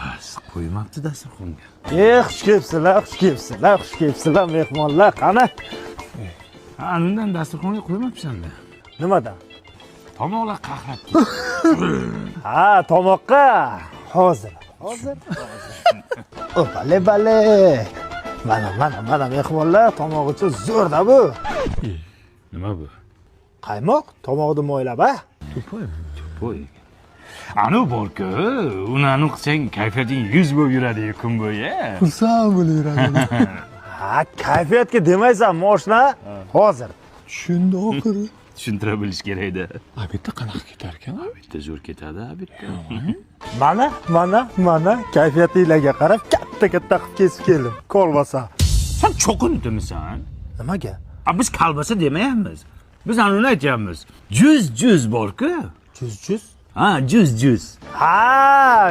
Bas, qo'ymabdi dasturxonga. Xush kelibsizlar, xush kelibsizlar, xush kelibsizlar, mehmonlar. Qani? Ha, undan dasturxonga qo'ymabsan-da. Nimadan? Tomoqlar qaqrab ketdi. Ha, tomoqqa. Hozir, hozir, hozir. O, bale, bale. Mana, mana, mana mehmonlar, tomog'icha zo'rda bu. Nima bu? Qaymoq, tomog'ni moylab, a? Тупой. Тупой. Anu bor-ku, uni anu qilsang kayfiyating 100 bo'lib yuradi kun bo'yi. Xursand bo'lib yuradi. Ha, kayfiyatga demaysan, moshna. Hozir. Tushundi oxiri. Tushuntira bilish kerakda. Обед da qanaqa ketar ekan? Обед da zo'r ketadi, обед da. Mana, mana, mana kayfiyatinglarga qarab katta katta qilib kesib keldim. Kolbasa. Sen cho'qindimisan? Nimaga? A, biz kolbasa demayapmiz. Biz anuni aytyapmiz. Juz juz bor-ku. Juz juz. Ha, juz juz. Ha.